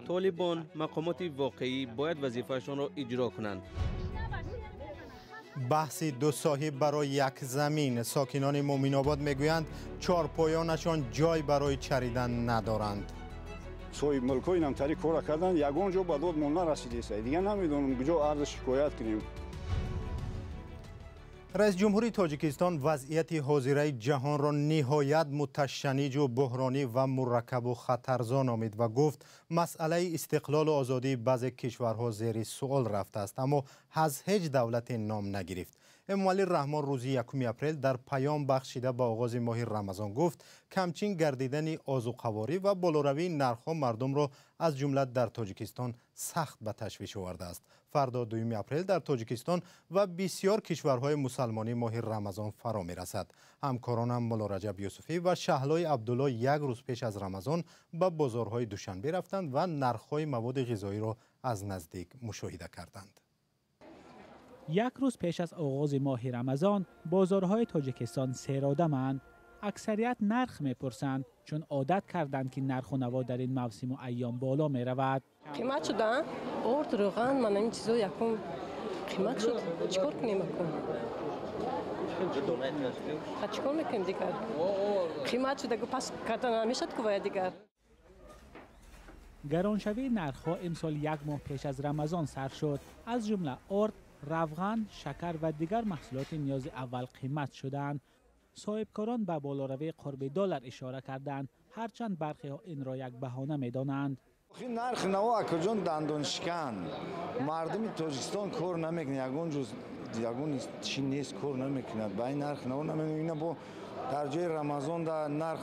Толибон, мақомоти воқеӣ бояд вазифаашонро иҷро кунанд. Баҳси ду соҳиб барои як замин. Сокинони Муъминобод мегӯянд, чорпоёнашон ҷой барои чаридан надоранд. Соҳиб мулкҳо инамтари кора карданд, ягон ҷо ба дод мо нарасидеста. Дигар намедонам куҷо арз шикоят кунем. Раис ҷумҳури Тоҷикистон вазъияти ҳозираи ҷаҳонро ниҳоят муташанниҷу буҳронӣ ва мураккабу хатарзо номид ва гуфт, масъалаи истиқлолу озодии баъзе кишварҳо зери суол рафтааст, аммо аз ҳеҷ давлате ном нагирифт. Эмомалӣ Раҳмон рӯзи 1 апрел дар паём бахшида ба оғози моҳи Рамазон гуфт, камчин гардидани озуқаворӣ ва болоравии нархҳо мардумро аз ҷумла дар Тоҷикистон сахт ба ташвиш овардааст. Фардо 2 апрел дар Тоҷикистон ва бисёр кишварҳои мусалмонӣ моҳи Рамазон фаро мерасад. Ҳамкоронам Мулло Раҷаб Юсуфӣ ва Шаҳлои Абдулло як рӯз пеш аз Рамазон ба бозорҳои Душанбе рафтанд ва нархҳои маводи ғизоиро аз наздик мушоҳида карданд. Як рӯз пеш аз оғози моҳи Рамазон бозорҳои Тоҷикистон серодаманд. Аксарият нарх мепурсанд, чун одат карданд, ки нарху наво дар ин мавсиму айём боло меравад. Қимат шуда, орд, равған, мана ин чизо якум қимат шуд. Чӣ кор кунем акун? Чӣ кор мекунем дигар? Қимат шуда, пас карда намешад ку вая дигар. Гароншавии нархҳо имсол як моҳ пеш аз Рамазон сар шуд. Аз ҷумла орд, равған, шакар ва дигар маҳсулоти ниёзи аввал қимат шуданд. Соҳибкорон ба болоравии қурби доллар ишора карданд, ҳарчанд бархеҳо инро як баҳона медонанд. Нарх наво акаҷон дандоншикан. Мардуми Тоҷикистон кор намекунад, ягон ҷуз ягон чи нест, кор намекунад. Ба ин нарх наво намекунад. Ина бо дар ҷои Рамазон да нарх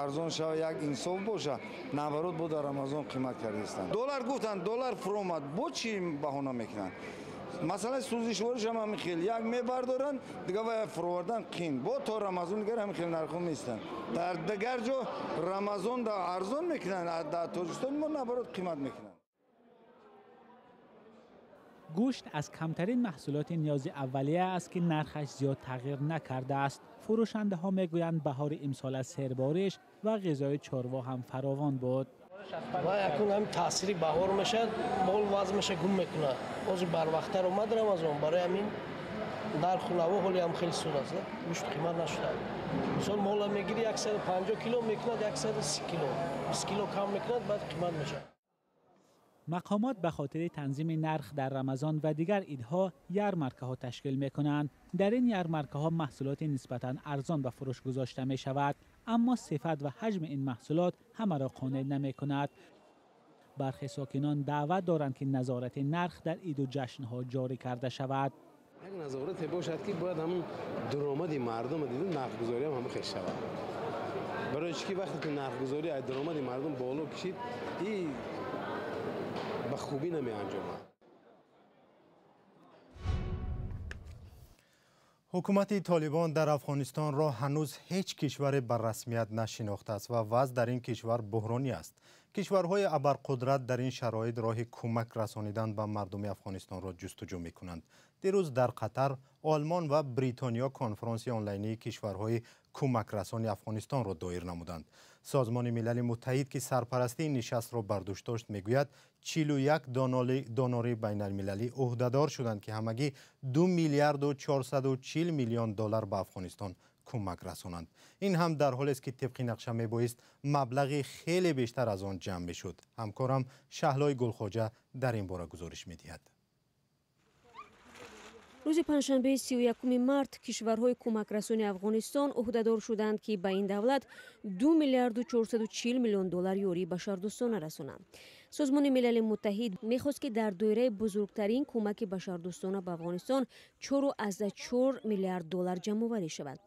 арзон шава, як инсоф боша, наоборот бо дар Рамазон қимат кардастанд. Доллар гуфтанд, доллар фуромад, бо чӣ баҳона мекунанд? Масалан, сӯзишвориш ҳам ҳамин хел як мебардоранд, дигар вая фуровардан қин. Бо то Рамазон дигар ҳамин хел нархҳо меистанд. Дар дигар ҷо Рамазон да арзон мекунанд, дар Тоҷикистон мо наоборот қимат мекунанд. Гӯшт аз камтарин маҳсулоти ниёзи аввалия аст, ки нархаш зиёд тағйир накардааст. Фурӯшандаҳо мегӯянд, баҳори имсола сербориш ва ғизои чорво ҳам фаровон буд. Ва якун ҳам таъсири баҳор мешавад, мол вазмаша гум мекунад. Ҳозир барвақттар омад Рамазон, барои ҳамин нарху наво ҳоли ҳам хеле суд аст. Гӯшт қимат нашуда. Мисол, мола мегири 150 кило мекунад 130 кило, 20 кило кам мекунад, баъд қимат мешавад. Мақомот ба хотири танзими нарх дар Рамазон ва дигар идҳо ярмаркаҳо ташкил мекунанд. Дар ин ярмаркаҳо маҳсулоти нисбатан арзон ба фурӯш гузошта мешавад, аммо сифат ва ҳаҷми ин маҳсулот ҳамаро қонеъ намекунад. Бархе сокинон даъват доранд, ки назорати нарх дар иду ҷашнҳо ҷорӣ карда шавад. Як назорате бошад, ки бояд ҳамун даромади мардум дида нархгузорӣ ҳам ҳамин хел шавад. Барои чӣ ки вақте ки нархгузорӣ аз даромади мардум боло кашид, и ба хубӣ намеанҷомад. Ҳукумати Толибон дар Афғонистонро ҳанӯз ҳеҷ кишваре ба расмият нашинохтааст ва вазъ дар ин кишвар буҳронӣ аст. Кишварҳои абарқудрат дар ин шароит роҳи кӯмак расонидан ба мардуми Афғонистонро ҷустуҷӯ мекунанд. Дирӯз дар Қатар, Олмон ва Бритониё конфронси онлайнии кишварҳои кӯмакрасони Афғонистонро доир намуданд. Созмони Милали Муттаҳид, ки сарпарастии нишастро бар дӯш дошт, мегӯяд, 41 донори байналмилалӣ ӯҳдадор шуданд, ки ҳамагӣ 2 миллиарду 440 миллион доллар ба Афғонистон кӯмак расонанд. Ин ҳам дар ҳолест, ки тибқи нақша мебоист маблағи хеле бештар аз он ҷамъ мешуд. Ҳамкорам Шаҳлои Гулхоҷа дар ин бора гузориш медиҳад. Рӯзи панҷшанбеи 31 март кишварҳои кӯмакрасони Афғонистон ӯҳдадор шуданд, ки ба ин давлат 2 миллиарду 440 миллион доллар ёрии башардӯстона расонанд. Созмони Милали Муттаҳид мехост, ки дар доираи бузургтарин кӯмаки башардӯстона ба Афғонистон 4,4 миллиард доллар ҷамъоварӣ шавад.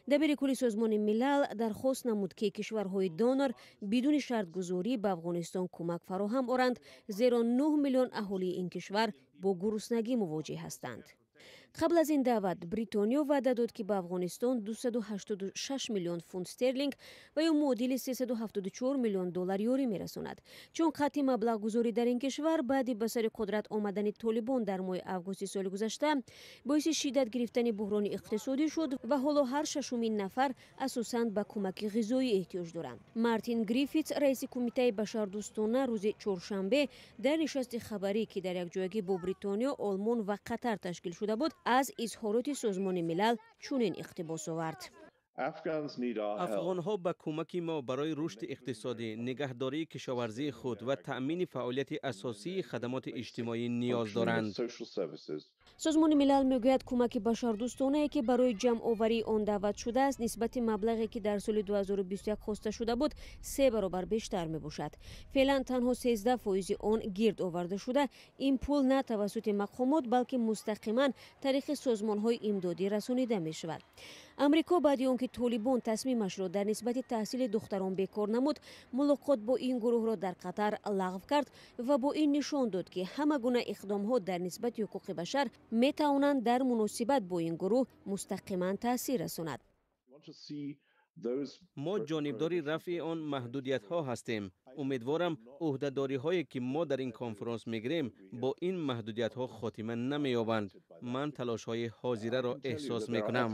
Дабири кулли Созмони Милал дархост намуд, ки кишварҳои донор бидуни шартгузорӣ ба Афғонистон кӯмак фароҳам оранд, зеро 9 миллион аҳолии ин кишвар бо гуруснагӣ мувоҷеҳ ҳастанд. Қабл аз ин даъват Бритониё ваъда дод, ки ба Афғонистон 286 миллион фунт стерлинг ва ё муодили 374 миллион доллар ёрӣ мерасонад. Чун қатъи маблағгузорӣ дар ин кишвар баъди ба сари қудрат омадани Толибон дар моҳи августи соли гузашта боиси шиддат гирифтани буҳрони иқтисодӣ шуд ва ҳоло ҳар шашумин нафар асосан ба кӯмаки ғизоӣ эҳтиёҷ доранд. Мартин Гриффитс, раиси кумитаи башардӯстона, рӯзи чоршанбе дар нишасти хабарӣ, ки дар якҷоягӣ бо Бритониё, Олмон ва Қатар ташкил шуда буд, аз изҳороти Созмони Милал чунин иқтибос овард: Афғонҳо ба кӯмаки мо барои рушди иқтисодӣ, нигаҳдории кишоварзии худ ва таъмини фаъолияти асосии хадамоти иҷтимоӣ ниёз доранд. Social services. Созмони Милал мегӯяд, кӯмаки башардӯстонае, ки барои ҷамъоварии он даъват шудааст, нисбати маблағе, ки дар соли 2021 хоста шуда буд, се баробар бештар мебошад. Феълан танҳо 13 фоизи он гирд оварда шуда. Ин пул на тавассути мақомот, балки мустақиман тариқи созмонҳои имдодӣ расонида мешавад. Амрико баъди он ки Толибон тасмимашро дар нисбати таҳсили духтарон бекор намуд, мулоқот бо ин гурӯҳро дар Қатар лағв кард ва бо ин нишон дод, ки ҳама гуна иқдомҳо дар нисбати ҳуқуқи башар метавонанд дар муносибат бо ин гурӯҳ мустақиман таъсир расонад. Мо ҷонибдори рафъи он маҳдудиятҳо ҳастем. Умедворам, ӯҳдадориҳое, ки мо дар ин конфронс мегирем, бо ин маҳдудиятҳо хотима намеёбанд. Ман талошҳои ҳозираро эҳсос мекунам.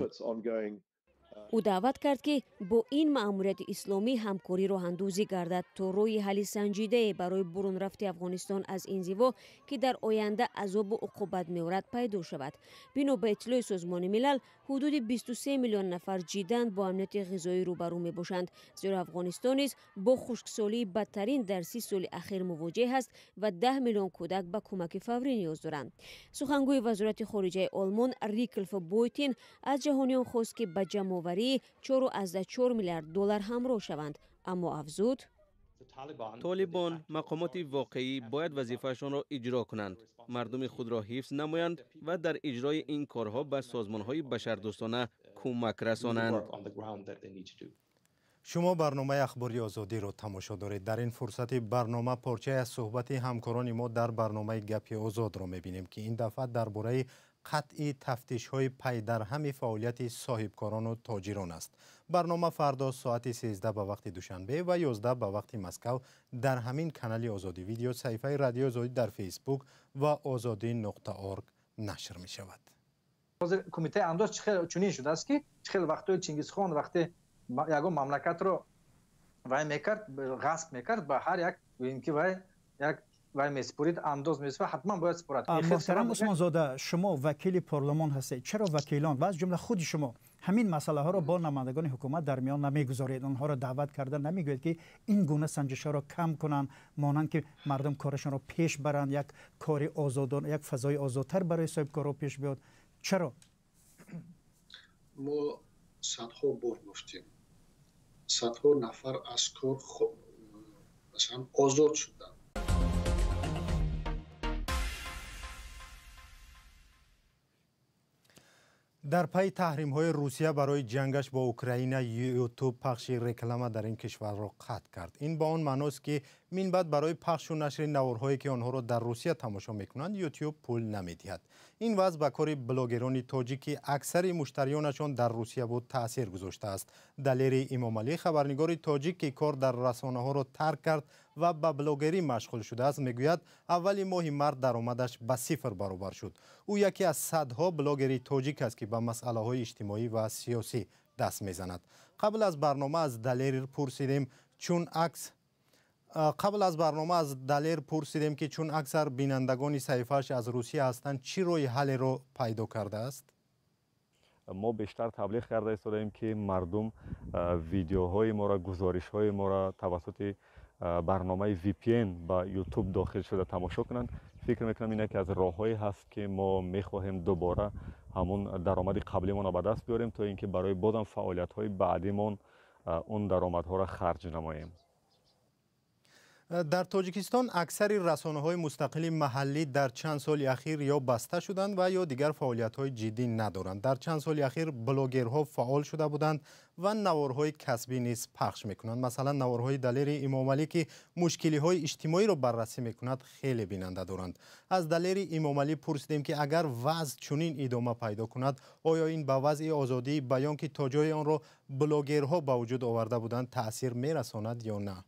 Ӯ даъват кард, ки бо ин маъмурияти исломӣ ҳамкорӣ роҳандозӣ гардад, то роҳи ҳалли санҷидае барои бурунрафти Афғонистон аз инзиво, ки дар оянда азобу уқубат меорад, пайдо шавад. Бино ба иттилои Созмони Милал, ҳудуди 23 миллион нафар ҷиддан бо амнияти ғизоӣ рӯбарӯ мебошанд, зеро Афғонистон низ бо хушксолии бадтарин дар 30 соли ахир мувоҷеҳ аст ва 10 миллион кӯдак ба кӯмаки фаврӣ ниёз доранд. Сухангӯи Вазорати хориҷаи Олмон Риклф Бойтин аз ҷаҳониён хост, ки ба ҷамъоварии 4,4 миллиард доллар ҳамроҳ шаванд, аммо афзуд: Толибон, мақомоти воқеӣ бояд вазифаашонро иҷро кунанд, мардуми худро ҳифз намоянд ва дар иҷрои ин корҳо ба созмонҳои башардӯстона кӯмак расонанд. Шумо барномаи Ахбори Озодиро тамошо доред. Дар ин фурсати барнома порчае аз суҳбати ҳамкорони мо дар барномаи Гапи Озодро мебинем, ки ин дафъа дар бораи қатъи тафтишҳои пайдарҳами фаъолияти соҳибкорону тоҷирон аст. Барнома фардо соати 13 ба вақти Душанбе ва 11 ба вақти Москав дар ҳамин канали Озодӣ Видео, саҳифаи Радиои Озодӣ дар Фейсбук ва озодӣ.орг нашр мешавад. Ҳозир кумитаи андоз чунин шудааст, ки хеле вақтҳои Чингизхон вақте ягон мамлакатро вай мекард, ғасб мекард, ба ҳар як ки вай як вай месупорид, андоз месупорид, ҳатман бояд супорад. Муҳтарам Усмонзода, шумо вакили парлумон ҳастед. Чаро вакилон ва аз ҷумла худи шумо ҳамин масъалаҳоро бо намояндагони ҳукумат дар миён намегузоред, онҳоро даъват карда намегӯед, ки ин гуна санҷишҳоро кам кунанд, монанд ки мардум корашонро пеш баранд, як кори озодон, як фазои озодтар барои соҳибкорҳо пеш биёд? Чаро? Мо садҳо бор гуфтем, садҳо нафар аз кор, масалан, озод шуданд. Дар пайи таҳримҳои Русия барои ҷангаш бо Украина, Ютуб пахши реклама дар ин кишварро қатъ кард. Ин ба он маъност, ки минбаъд барои пахшу нашри наворҳое, ки онҳоро дар Русия тамошо мекунанд, Ютуб пул намедиҳад. Ин вазъ ба кори блогерони тоҷик, ки аксари муштариёнашон дар Русия буд, таъсир гузоштааст. Далери Имомалӣ, хабарнигори тоҷик, ки кор дар расонаҳоро тарк кард ва ба блогерӣ машғул шудааст, мегӯяд, аввали моҳи март даромадаш ба сифр баробар шуд. Ӯ яке аз садҳо блогери тоҷик аст, ки ба масъалаҳои иҷтимоӣ ва сиёсӣ даст мезанад. Қабл аз барнома аз Далер пурсидем, ки чун аксар бинандагони саҳифааш аз Русия ҳастанд, чӣ роҳи ҳаллеро пайдо кардааст? Мо бештар таблиғ карда истодаем, ки мардум видеоҳои моро, гузоришҳои моро тавассути барномаи VPN ба YouTube дохил шуда тамошо кунанд. Фикр мекунам, ин яке аз роҳҳое ҳаст, ки мо мехоҳем дубора ҳамун даромади қаблимонро ба даст биёрем, то ин ки барои бозам фаъолиятҳои баъдимон он даромадҳоро харҷ намоем. Дар Тоҷикистон аксари расонаҳои мустақили маҳаллӣ дар чанд соли ахир ё баста шуданд ва ё дигар фаъолиятҳои ҷиддӣ надоранд. Дар чанд соли ахир блогерҳо фаъол шуда буданд ва наворҳои касбӣ низ пахш мекунанд. Масалан, наворҳои Далери Имомалӣ, ки мушкилиҳои иҷтимоиро баррасӣ мекунад, хеле бинанда доранд. Аз Далери Имомалӣ пурсидем, ки агар вазъ чунин идома пайдо кунад, оё ин ба вазъи озодии баён, ки то ҷои онро блогерҳо ба вуҷуд оварда буданд, таъсир мерасонад ё на?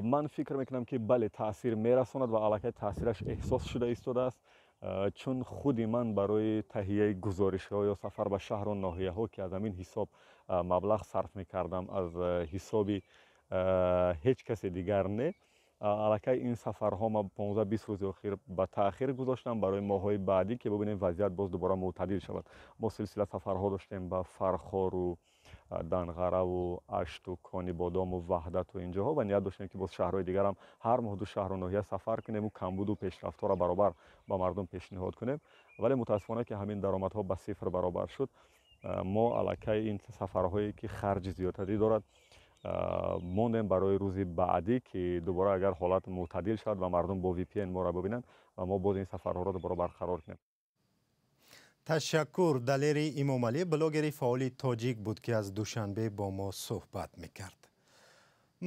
Ман фикр мекунам, ки бале, таъсир мерасонад ва аллакай таъсираш эҳсос шуда истодааст, чун худи ман барои таҳияи гузоришҳо ё сафар ба шаҳру ноҳияҳо, ки аз ҳамин ҳисоб маблағ сарф мекардам, аз ҳисоби ҳеҷ касе дигар не, аллакай ин сафарҳо ма 15-20 рӯзи охир ба таъхир гузоштам барои моҳҳои баъдӣ, ки бибинем вазъият боз дубора мӯътадил шавад. Мо силсила сафарҳо доштем ба Фархору Данғараву Ашту Конибодому Ваҳдату инҷоҳо ва ният доштем, ки боз шаҳрҳои дигарам ҳар моҳ ду шаҳру ноҳия сафар кунему камбуду пешрафтҳоро баробар ба мардум пешниҳод кунем, вале мутаассифона, ки ҳамин даромадҳо ба сифр баробар шуд. Мо аллакай ин сафарҳое, ки харҷи зиёдтарӣ дорад, мондем барои рӯзи баъдӣ, ки дубора агар ҳолат мӯътадил шавад ва мардум бо VPN моро бибинанд ва мо боз ин сафарҳоро дубора барқарор кунем. Ташаккур. Далери Имомалӣ блогери фаъоли тоҷик буд, ки аз Душанбе бо мо суҳбат мекард.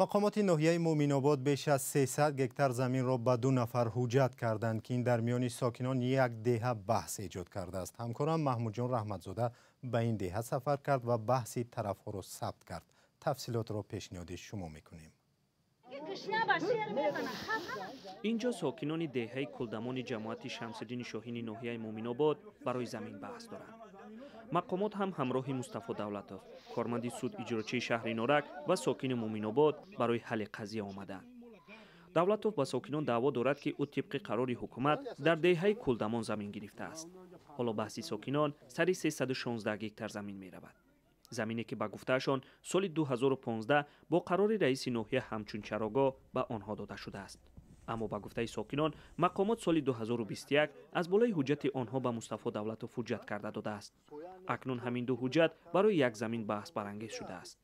Мақомоти ноҳияи Муъминобод беш аз 300 гектар заминро ба ду нафар ҳуҷҷат карданд, ки ин дар миёни сокинон як деҳа баҳс эҷод кардааст. Ҳамкорам Маҳмудҷон Раҳматзода ба ин деҳа сафар кард ва баҳси тарафҳоро сабт кард. Тафсилотро пешниҳоди шумо мекунем. Инҷо сокинони деҳаи Кулдамони ҷамоати Шамсиддини Шоҳини ноҳияи Муъминобод барои замин баҳс доранд. Мақомот ҳам ҳамроҳи Мустафо Давлатов, корманди суд иҷрочии шаҳри Норак ва сокини Муъминобод, барои ҳалли қазия омаданд. Давлатов ба сокинон даъво дорад, ки ӯ тибқи қарори ҳукумат дар деҳаи Кулдамон замин гирифтааст. Ҳоло баҳси сокинон сари 316 гектар замин меравад. Замине, ки ба гуфтаашон соли 2015 бо қарори раиси ноҳия ҳамчун чарогоҳ ба онҳо дода шудааст. Аммо ба гуфтаи сокинон, мақомот соли 2021 аз болои ҳуҷҷати онҳо ба Мустафо Давлатов ҳуҷҷат карда додааст. Акнун ҳамин ду ҳуҷҷат барои як замин баҳсбарангез шудааст.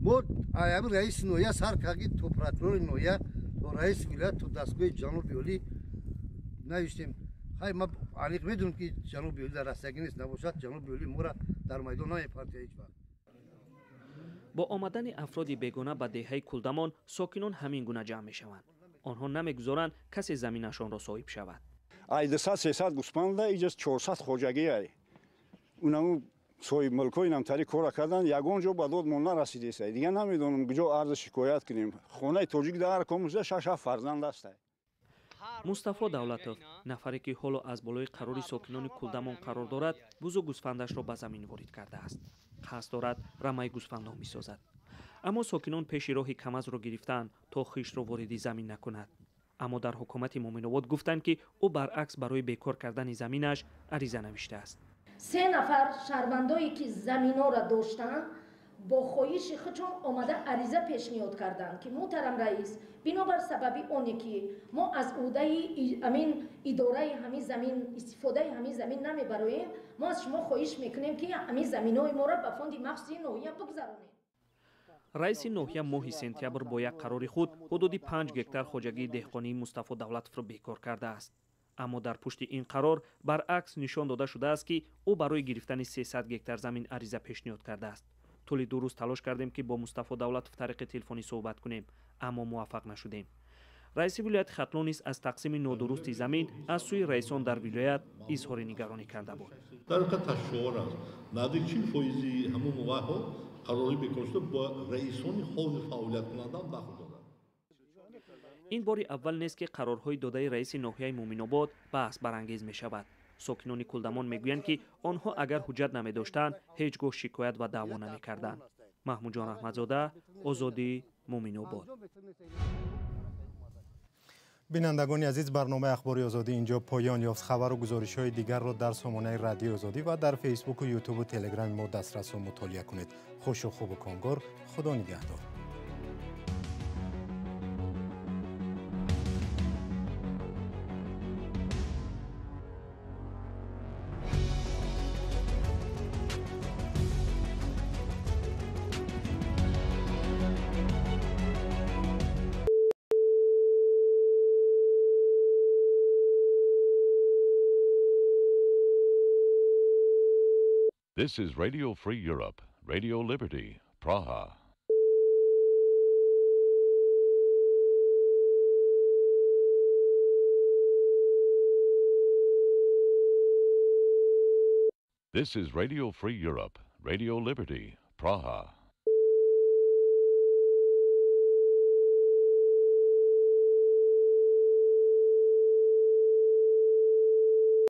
Мо ҳамин раиси ноҳия сар карди то прокурори ноҳия, то раиси вилоят, то дастгоҳи ҷаноби олӣ навиштем. Хай, ма аниқ медонам, ки ҷаноби олӣ дар растагӣ нест, набошад ҷаноби олӣ моро дар майдон намепартояд ҳеҷ вақт. Бо омадани афроди бегона ба деҳаи Кулдамон сокинон ҳамин гуна ҷамъ мешаванд. Онҳо намегузоранд касе заминашонро соҳиб шавад. Ай 200-300 гӯспанда иҷаз 400 хоҷагӣ ай. Унаму соҳибмулкҳо инамтари кора карданд, ягон ҷо ба дод мо нарасидест. Дигар намедонам куҷо арзу шикоят кунем. Хонаи тоҷик дар ҳар комуса 6-7 фарзанд аст. Мустафо Давлатов, нафаре, ки ҳоло аз болои қарори сокинони Кулдамон қарор дорад, бузу гӯсфандашро ба замин ворид кардааст. Қасд дорад рамаи гӯсфандон бисозад. Аммо сокинон пеши роҳи камазро гирифтаанд, то хишро вориди замин накунад. Аммо дар ҳукумати Муъминобод гуфтанд, ки ӯ баръакс барои бекор кардани заминаш ариза навиштааст. Се нафар шаҳрвандое, ки заминҳоро доштанд, бо хоҳиши худшон омада ариза пешниҳод карданд, ки муҳтарам раис, бинобар сабаби оне ки мо аз ӯҳдаи ҳамин идораи ҳамин замин, истифодаи ҳамин замин намебароем, мо аз шумо хоҳиш мекунем, ки ҳамин заминҳои моро ба фонди махсуси ноҳия бигзаронед. Раиси ноҳия моҳи сентябр бо як қарори худ ҳудуди 5 гектар хоҷагии деҳқонии Мустафо Давлатовро бекор кардааст. Аммо дар пушти ин қарор баръакс нишон дода шудааст, ки ӯ барои гирифтани 300 гектар замин ариза пешниҳод кардааст. Тӯли 2 рӯз талош кардем, ки бо Мустафо Давлатов тариқи телефонӣ суҳбат кунем, аммо муваффақ нашудем. Раиси вилояти Хатлон низ аз тақсими нодурусти замин аз сӯи раисон дар вилоят изҳори нигаронӣ карда буд. Дар воқеъ ташвишовар аст. Наздик 40% ҳамон мувайҳо қарорҳои бекор шуда бо раисони ҳозир фаъолияткунандаам дахл дорад. Ин бори аввал нест, ки қарорҳои додаи раиси ноҳияи Муъминобод баҳсбарангез мешавад. Сокинони Кулдамон мегӯянд, ки онҳо агар ҳуҷҷат намедоштанд, ҳеҷ гоҳ шикоят ва даъво намекарданд. Маҳмудҷон Раҳматзода, Озодӣ, Муъминобод. Бинандагони азиз, барномаи Ахбори Озодӣ инҷо поён ёфт. Хабару гузоришҳои дигарро дар сомонаи Радиои Озодӣ ва дар Фейсбуку, Ютубу Телеграми мо дастрасу мутолиа кунед. Хушу хубу комгор, Худо нигаҳдор. This is Radio Free Europe, Radio Liberty, Praha. This is Radio Free Europe, Radio Liberty, Praha.